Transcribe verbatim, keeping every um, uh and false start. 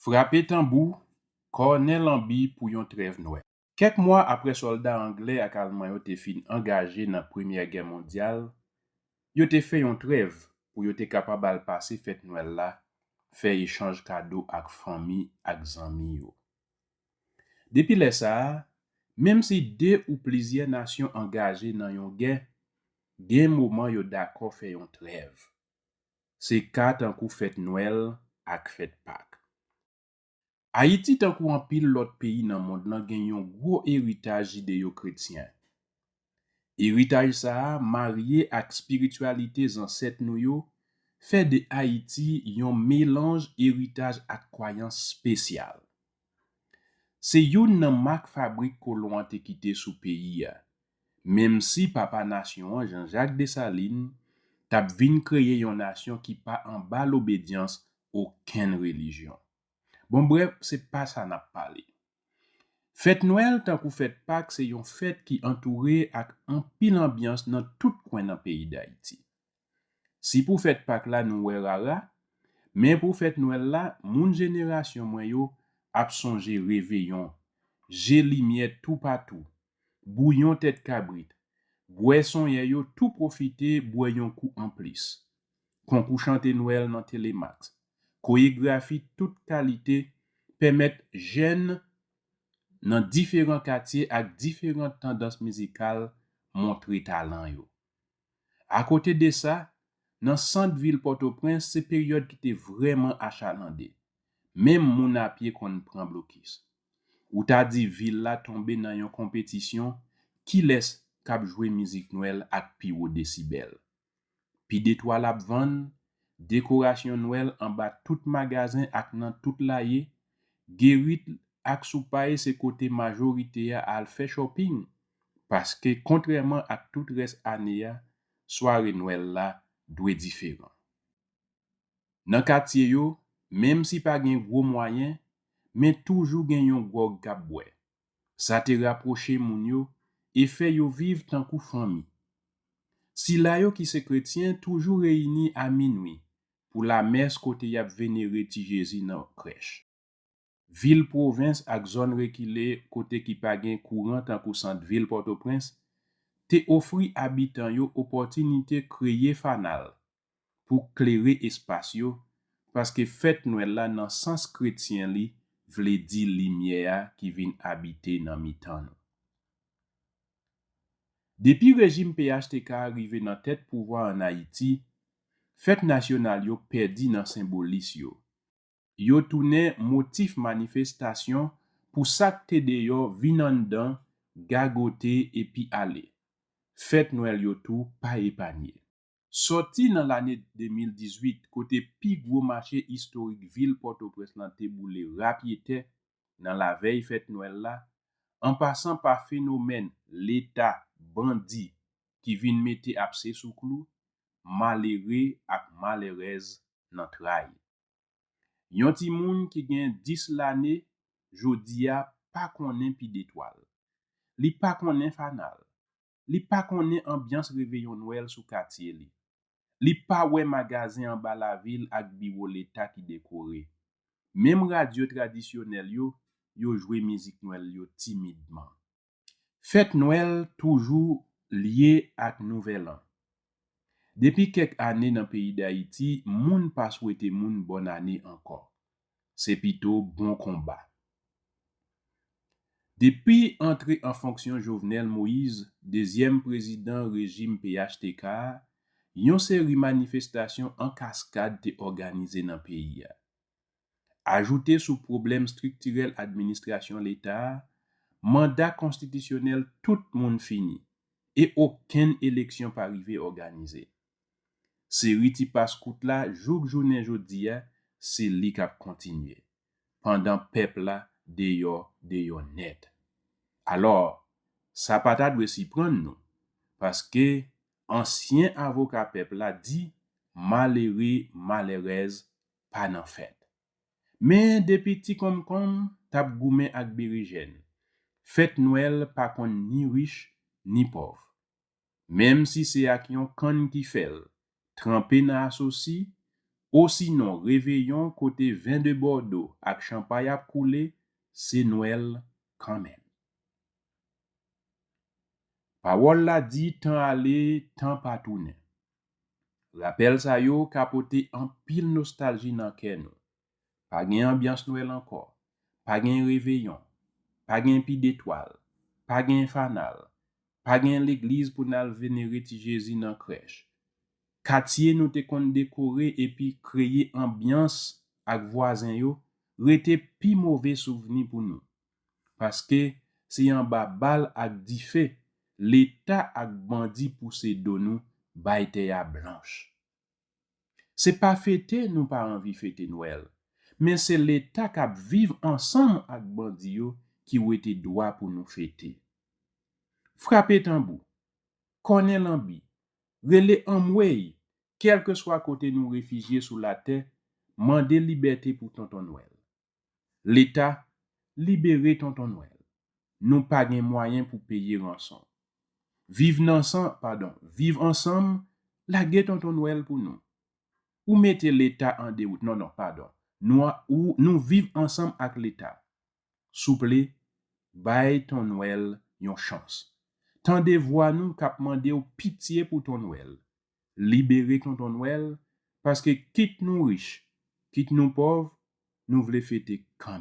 Frape tanbou, kònè lanbi pou yon trèv Nwèl. Kèk mwa apre sòlda anglè ak alman yo te fin angaje nan Premyè Gè mondyal, yo te fè yon trèv pou yo te kapab al pase fèt Nwèl la, fè echanj kado ak fanmi ak zanmi yo. Depi lè sa a, menm si de ou plizyè nasyon angaje nan yon gè, gen moman yo dakò fè yon trèv. Se ka tankou fèt Nwèl ak fèt Pak. Ayiti, tankou anpil lòt peyi nan mond lan, gen yon gwo eritaj jideyo-kretyen. Eritaj sa a marye ak espirityalite zansèt nou yo, fè de Ayiti yon melanj eritaj ak kwayans espesyal. Se youn nan mak fabrik kolon an te kite sou peyi a, menm si papa nasyon an, Jean-Jacques Dessalines, t ap vin kreye yon nasyon ki pa anba lobedyans okenn relijyon. Bon, brèf, se pa sa n ap pale. Fèt Nwèl, tankou fèt Pak, se yon fèt ki antoure ak anpil anbyans nan tout kwen nan peyi Dayiti. Si pou fèt Pak la nou wè rara, men pou fèt Nwèl la, moun jenerasyon mwen yo ap sonje reveyon, je limyè toupatou, bouyon tèt kabrit, bwè sonyè yo tou pwofite bwè yon kou anplis. Konkou chante Nwèl nan Telemax, koyegrafi tout kalite pèmèt jèn nan diferan katye ak diferan tandans mizikal montre talan yo. Akote de sa, nan sant vil Pòtoprens, se peryòd ki te vrèman achalande. Menm moun apye konn pran blokis. Ou ta di vil la tonbe nan yon konpetisyon, kilès k ap jwe mizik Nwèl ak pi wo desibèl. Pidetwal ap vann, dekorasyon Nwèl anba tout magazen ak nan tout laye, gerit ak soupay se kote majorite a al fè shopping, paske kontrèman ak tout rès ane a, sware Nwèl la dwe diferan. Nan katye yo, menm si pa gen gwo mwayen, men toujou gen yon gwòg k ap bwè. Sa te rapwoche moun yo e fè yo viv tankou fanmi. Sila yo ki se kretyen toujou reyini a minwi pou lamès kote y ap venere Ti Jezi nan krèch. Vil pwovens ak zòn rekile kote ki pa gen kouran tankou sant vil Pòtoprens te ofri abitan yo opòtinite kreye fanal pou klere espas yo, paske fèt Nwèl la nan sans kretyen li vle di limyè a ki vin abite nan mitan nou. Depi rejim P H T K a rive nan tèt pouvwa ann Ayiti, fèt nasyonal yo pèdi nan senbolis yo. Yo tounen motif manifestasyon pou sa k te deyò vin anndan, gagote epi ale. Fèt Nwèl yo tou pa epanye. Sòti nan lane de mil dizuit, kote pi gwo mache istorik vil Pòtoprens lan te boule rapyetè nan lavèy fèt Nwèl la, an pasan pa fenomèn Leta bandi ki vin mete apse sou klou, malere ak malerèz nan tray. Yon timoun ki gen dis lane jodi a pa konnen pidetwal. Li pa konnen fanal. Li pa konnen anbyans reveyon Nwèl sou katye li. Li pa wè magazen anba lavil ak biwo Leta ki dekore. Menm radyo tradisyonèl yo, yo jwe mizik Nwèl yo timidman. Fèt Nwèl toujou lye ak Nouvèl An. Depi kèk ane nan peyi Dayiti, moun pa swete moun bòn ane ankò. Se pito bon konba. Depi antre an fonksyon Jovenel Moïse, dezyèm prezidan rejim P H T K a, yon seri manifestasyon an kaskad te òganize nan peyi a. Ajoute sou pwoblèm estriktirèl administrasyon Leta a, manda konstitisyonèl tout moun fini, e okenn eleksyon pa rive òganize. Seri ti pas kout la, jouk jounen jodi a, se li k ap kontinye, pandan pèp la deyò, deyò nèt. Alò, sa pa ta dwe siprann nou, paske ansyen avoka pèp la di, malere, malerèz pa nan fèt. Men depi Ti Konmkonm t ap goumen ak berejèn, fèt Nwèl pa konn ni rich, ni pòv. Menm si se ak yon kann ki fè l, tranpe nan asosi, osinon reveyon kote ven debòde ak chanpay ap koule, se Nwèl kanmenm. Pawòl la di tan ale, tan pa tounen. Rapèl sa yo ka pote anpil nostalji nan kè nou. Pa gen anbyans Nwèl ankò. Pa gen reveyon. Pa gen pi detwal. Pa gen fanal. Pa gen legliz pou n al venere ti Jezi nan krèch. Katye nou te konn dekore epi kreye anbyans ak vwazen yo rete pi move souvni pou nou. Paske se anba bal ak dife Leta ak bandi pouse do nou bay tè a blanch. Se pa fete nou pa anvi fete Nwèl, men se Leta k ap viv ansanm ak bandi yo ki wete dwa pou nou fete. Frape tanbou, kònen lanbi, rele anmwey, kèlkeswa kote nou refijye sou latè, mande libète pou Tonton Nwèl. Leta, libere Tonton Nwèl. Nou pa gen mwayen pou peye ranson. Viv nan san, padon, viv ansanm, lage Tonton Nwèl pou nou. Ou mete Leta an dewout. Non, non, padon. Nou, a- ou, nou viv ansanm ak Leta. Souple, bay Ton Nwèl yon chans. Tande vwa nou k ap mande w pitye pou Ton Nwèl. Libere Tonton Nwèl, paske kit nou rich, kit nou pòv, nou vle fete kanmenm.